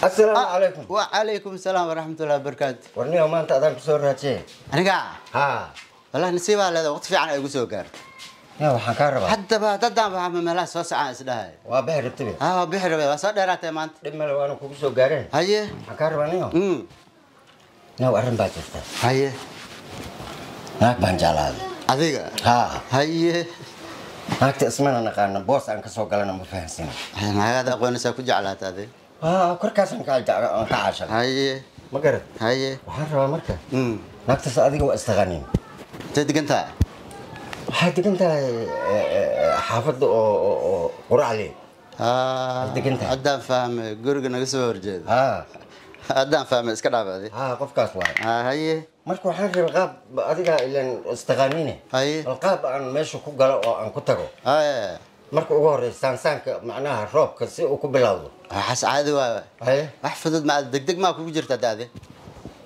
Assalaamu calaykum. Wacalaykum asalaam waraxmatullahi wabarakaatu. Warniyo, maanta adaan kusoo raajee. Aniga? Haa. Wallahi nasiibaa leedahay, waqti fiican ay igu soo gaartay. Ya, waxaan kaa rabaa. Haddaba dadaan waxaa meelaha soo socaan isdhahay. Waa bixi rabtibe. Haa, waa bixi rabay, waa soo dheeraatay maanta. Dhib male, waana kugu soo gaareen. Haye. Waxaan kaa rabaa, niyo. Niyow, arrin baa jirta. Haye. Naag baan jeclaaday. Adiga? Haa. Haye. Naagta ismana naqaana, boos aan ka soo galana ma fahansana. Naagaada aqoonaysaa ku jeclaata adiga? Waa korkaasaan ka aan ka caashaday. Haye. Ma garad? Haye. Waxaan rabaa marka naagtaas adiga waa istaqaanin. Intee degan tahay? Waxay degan tahay xaafadda oo Quracle degan tahay. Haddaan fahmay, guriga naga soo horjeeda. Haa. Haddaan fahmay, iska dhaaf adi. Haa, qofkaas waay. Haye. Marka waxaan rabay qaab adiga ilan istaqaaniine. Haye. Bal qaab aan meesha ku galo oo aan ku tago. Haye. Marka ugu horeysa saansaanka, macnaha roobka si uu ku bilowdo. Waxaas caadi waay. Haye. Wax fudud ma degdeg maa kugu jirta hadda adi?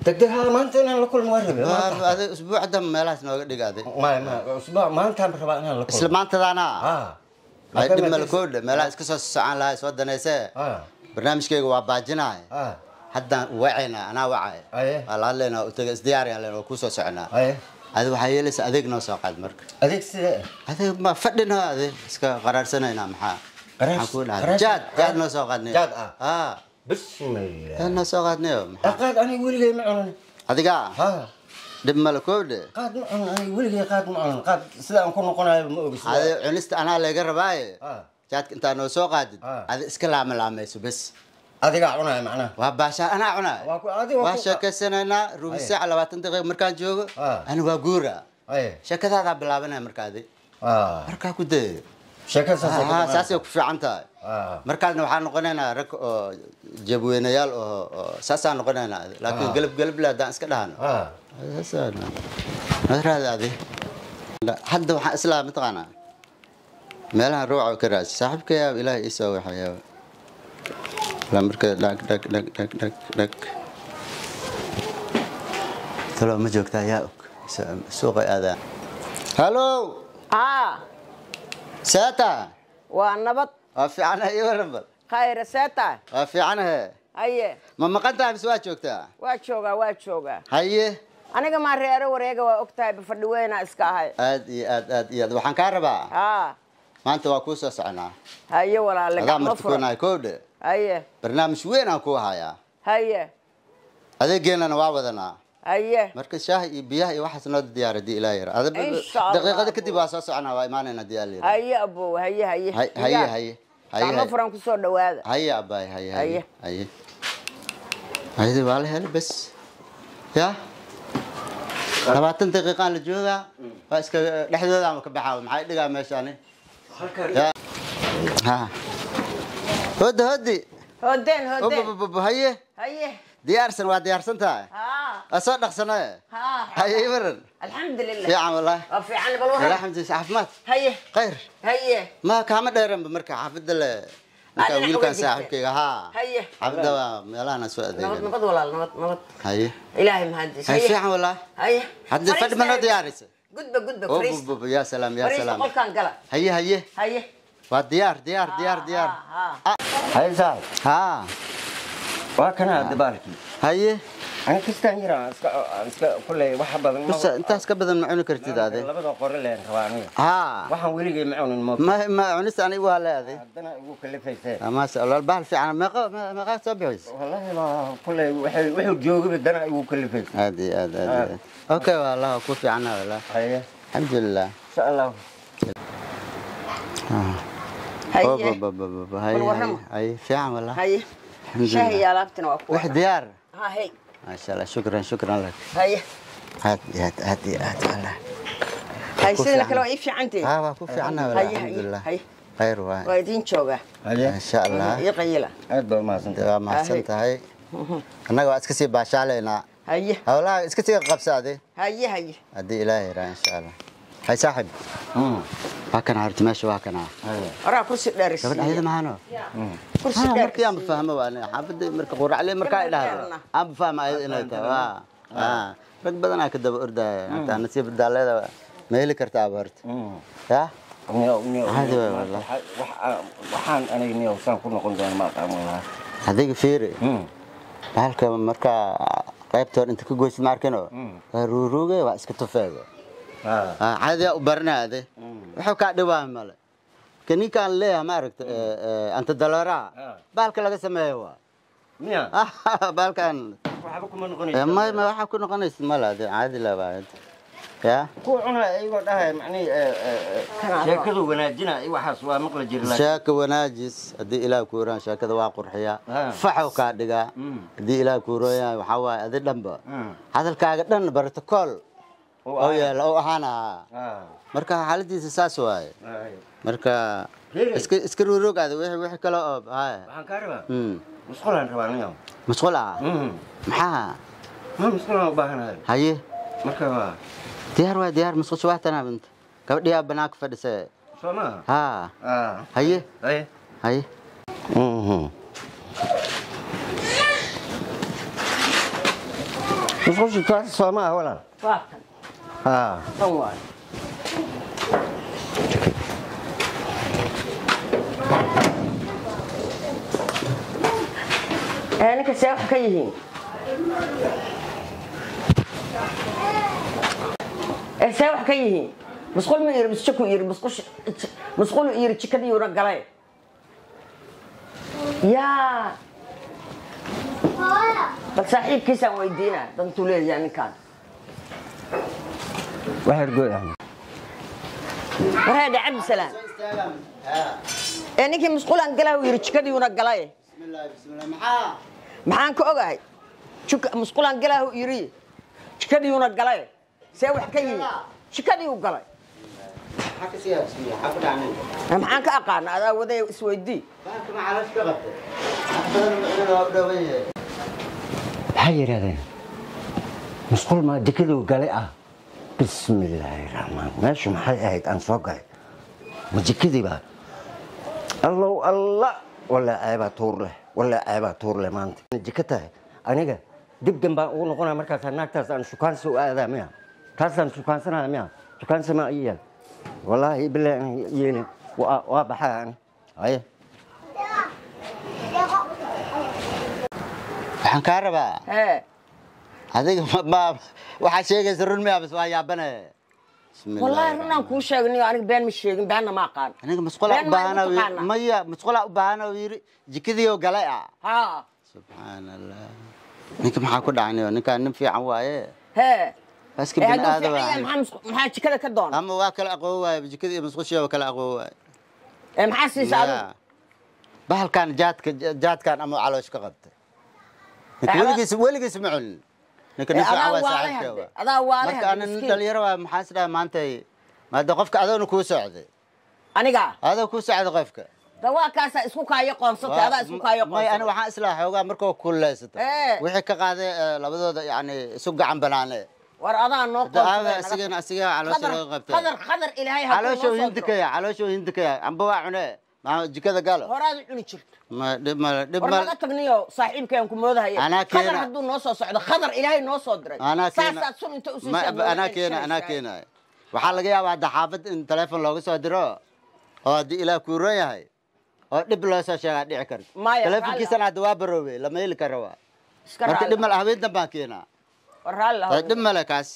Degdeg haa, maanta inaan la kulmo waan rabay. Adi usbuuc dambe meelahaas nooga dhig adi. Maya, maya, usbuuc maantaan rabaa inaan la kulmo. Isla maantadaana? Haa. Ay, dhib male koodha, meelaha iska soo socon lahay soo danaysee. Barnaamijkayga waa baajinaay. Haddaan wacaynaa, anaa wacay. Haye. Waa la hadlaynaa, u taga isdiyaariyaan leen, waa kuu soo soconaa. Haye. Adi waxaa yeelaysa adeeg noo soo qaad marka. Adeeg sidee? Adeeg ma fadhina, adi iska qaraarsanaynaa maxaa? Qaraars- Maxaan kuu dhahay? qaraars- Jaad noo soo qaadnayo. Jaad ah? Haa. Bismillah. Jaad noo soo qaadnayo. Maxaa? Qaad aniga weligay ma cunin. Adiga? Haa. Dhib male koodhe. Qaad ma cunin aniga weligay, qaad ma cunin. Qaad sida aan ku noqonayo ma ogi sida. Adi cunista anaa laga rabaaye. Jaadka intaa noo soo qaadid. Adi iska laama laamayso bes. Adigaa cunaya macnaha? Waa baashaa, anaa cunaa. Waa ku adiga waa sheekaysanaynaa rubi saaca, 20 daqiiqa markaan joogo. Ani waa guura. Haye. Sheekadaadaa bilaabanaya marka adi. Markaa ku dee. Sheekada saasay ku Haa, dhammaanaysaa. Saasay ku fiican tahay. Markaasna waxaan noqonaynaa rag oo jabweynayaal oo saasaan noqonaynaa, laakiin galab galable haddaan iska dhahno. Saasaan raadi adi. Hadda waxaan islaa mataqaanaa meelaha ruuca ka raadsi saaxiibkayaa, ilaahay ii soo waxayaa la marka dhag dhag dhag dhag dhag dhag. Talo ma joogtaa? Yaa og suuqa aadaan. Hallo. Haa. Seeta? Waa nabad. Waa fiicanahay, ii waran bal. Khayra, seeta? Waa fiicanahe. Haye. Ma maqan tahay mise waa joogtaa? Waa joogaa, waa joogaa. Haye. Aniga maa reero wareega, waa og tahay, bafadhi weynaa iska ahay. Aad iyo aad, aad iyo aad. Waxaan kaa rabaa haa maanta waa kuu soo soconaa. Haye walaale. Adaa gacmo marti furan. kunahay kowdhe. Haye. Barnaamij weyn aan kuu hayaa. Haye. Adeegeennana waa wadanaa. Haye. Marka shaaha iyo biyaha iyo waxaas noo diyaar haddii ilaah yara. Insha Allah. Daqiiqada kadib waa soo soconaa, waa imaanayna haddii Alla yara. Haye abow, haye haye. Haye haye haye. Gacmo haye furan, kusoo dhawaada. Haye abaay, haye haye. Haye. Haye hayadi, waa la helay bes ya 20 daqiiqaan la joogaa, waa iska dhexdooda ama ka baxaa, maxay dhigaa meeshaani ya ha hodi hodi. Hodeen hodeen. Ob, haye. Haye. Diyaarsan, waa diyaarsan tahay. Haa. Waa soo dhaqsanaye. Haa. Haye, ii waran. Alxamdulilah. Fiican wallahi. Waa fiican, bal waran. Alxamdulilah, caafimaad. Haye. Khayr. Haye. Ma kaama dheeranba marka xaafadda le marka dhinaca wiilkan way jirtay. Saaxiibkayga haa. Haye. Xaafadda waa meelahan soo nabad adeegan. Nabad walaal, nabad nabad. Haye. Ilaahay mahadis. Haye, fiican wallahi. Haye. Hadda fadhi ma noo diyaarisa? Gudba gudba. Oh, fariista. bu- bu- ya salaam, ya fariista salaam. Qolkaan gala. Haye haye. Haye. Waa diyaar diyaar diyaar diyaar. haa Haye saaxib. Haa. Waa kana hadda baalkii. Haye. Ani kastaan yara aan iska kulley wax badan Bas intaas ka badan ma cuni kartid ade. Labada qore leen rabaa aniga. Haa. Waxaan weligay ma cunin mo. Ma cunista anigu waa leedahay. Haddana igu kalifaysee. Maasha Allah, bahal fiican. Meeqa soo bixis? Wallahi waa kulley waxay wuxuu joogaba dana igu kalifaysay. Aad iyo aad, aad iyo aad. Okay, wallah ku fiicana wallah. Haye. Alxamdulilah. Insha Allah. Haye. Haye. Bal warrama. Haye, fiican wallah. Haye. Alxamdulilah. Shaahi iyo alaabtina waa kuwa. Wax diyaar. Ha hey. Maasha Allah, shukran shukran lak. Haye. Aad iyo aad, aad iyo aad wallah. Hay Ku sidana fiican. kale waa ii fiicantihi. Haa, waa ku fiicana wallah. Haye haye. Alxamdulilah. Haye. Khayr waay. Waa idiin joogaa. Haye. Insha Allah. Ii qayila. Aad baa umahadsantahay. Waa mahadsan tahay. Annaga waa iska sii baashaalaynaa. Haye. Howlaha iska sii qabsaade. Haye haye. Haddii ilaahay yaraa, insha Allah. Hay saaxib, waa kana horta meesha, waa kana. Haye. Horaa kursi dheer gabadh ayada maahano. Kursi dheer. Markii aan fahmo waa xaafadda marka quracle markaa idhaahdo aan fahmo ayada inay tahay. Waa rag badanaa ka daba ordaya, hataa nasiib daaleeda ma heli kartaa horta ya. Niyow niyow. Caadi waay wallah. Waxaan aniga niyow saan ku noqon doona ma aqaan wallahi. Adiga fiiri. Bahalka marka qaybta hore inta ka goysid ma arkino. Waa ruuruuge, waa iska tufeego. Caadi u barnaade. Wuxuu ka dhibaa male. Kaninkaan leeyahay ma aragta anta daloora. Bahalka laga sameeyo waa. Miya? Bahalkan waxba kuma noqonayso. Ma waxa ku noqonaysa male ade caadi la baa. Ya? Ku cunaa iyagoo dhahay macnii sheekadu wanaajina iyo waxaas waa maqla jir laakiin. Sheeko wanaajis haddii Ilaah ku raan sheekada waa qurxiyaa. Faxow ka dhigaa. Haddii Ilaah ku rooyaa waxa waaye adi dhanba. Hadalkaaga dhan protocol oo yaal oo ahaana. Marka xaaladiisa saas waaye. Marka iska ruurogaada wixii kale oo haya. Waxaan ka rabaa. Musqulaan rabaa aniga. Musqul ah? Maxaa? Ma musqulaan u baahanahay. Haye. Marka waa diyaar waa diyaar musqusha waa tanaa binta. Gabadhii aa banaanka fadhisay. Soo maaha? Haa. Haye. Haye. Haye. Musqusha taas soo maaha walaal? Waa tan. Haa. Tan waay. Ninka see wax ka yihiin? See wax ka yihiin? Musqul ma yiri, musqul yiri, musqul yiri jikadii una galay. Yaa. Bal saaxiibkiisaan weydiinaa dantuu leeyahay ninkaan. Wax ergoy ah. Warheedha Cabdisalaam. Ninkii musqulaan galaa uu yiri jikadii una galay. Bismillah bismillah maxaa? Maxaan ka ogahay? Musqulaan galaa uu yiri jikadii una galay. See wax ka yihiin? Jikadii u galay. Maxaa ka siyaa bismillah? Maxaa ku dhacnay? Maxaan ka aqaan? Adaa waday isweydii. Bahalka ma caloosh ka qabtay? Wax badan ma waa u dhawaan yahay. Maxay yidhahdeen? Musqul ma jikadii galay ah? Bismillaahi raxmaan. Meeshu maxay ahayd aan soo galay? Ma jikadii baa? Allow Allah wala ceebaa tuur leh, wala ceebaa tuur leh maanta. Jika tahay aniga dib dambaan ugu noqonaa markaas naagtaas aan shukaansi u aadaa miya? Taasaan shukaansanaya miya? Shukaansi ma ii yaal. Wallaahi bilaahi aan yeelin. Waa baxaa ani. Haye. Waxaan kaa rabaa. Hee. Adiga ma waxaa sheegaysa run miya bas waa yaabanaya. Wallaahi runaan kuu sheegnayo aniga been ma sheegin, beenna ma aqaan. Aniga musqulaa u baahana maya, musqulaa u baahana uu yiri jikadii oo galay ah. Haa. Subxaan Allah. Ninka maxaa ku dhacnay? Ninkaan nin fiican waaye. Hee. Iska bini aadam waaye. Maxaa jikada ka doona? Ama waa kala aqoon waaye jikada iyo musqushii waa kala aqoon waaye. Maxaa siisa adigu? Bahalkan jaadkan ama caloosh ka qabtay. Ninka weligiis ma cunin. Ninka nin fiican waa saaxiibkay waa. Adaa waalay. Marka ana nin dhalinyaro waa maxaa is dhahay maanta maada qofka adoona kuu socday. Aniga? Adoo kuu socday qofka. Dawaa kaasa isku kaayo qoonsatay, adaa isku kaayo qoonsatay. May ana waxaan islaa xoogaa markoo kuleysato. Wixii ka qaaday labadooda yacni isu gacan banaane. War adaa noo qoonsatay. Asigana asiga caloosha laga qabtay. Qadar Ilaahay ha caloosha hindikaya, caloosha hindikaya. Amba waa cune. Ma jikada galo. Horaad cuni jirto. Ma dhib ma dhib ma. War naga tagniyo saaxiibkeen ku moodahaya. Qadar hadduu noo soo socdo, qadar Ilaahay noo soo diray. Saasaad sun inta u siisay. Anaa keena. Waxaa laga yaabaa hadda xaafad in telefoon looga soo diro oo haddii Ilaah kuu roon yahay oo dhib loo soo sheegaa dhici karto. Telefoonkiisana hadda waa baroobay, lama heli karo waa. Marka dhib male, habeen dambaan keenaa. War raalli Dhib male kaas.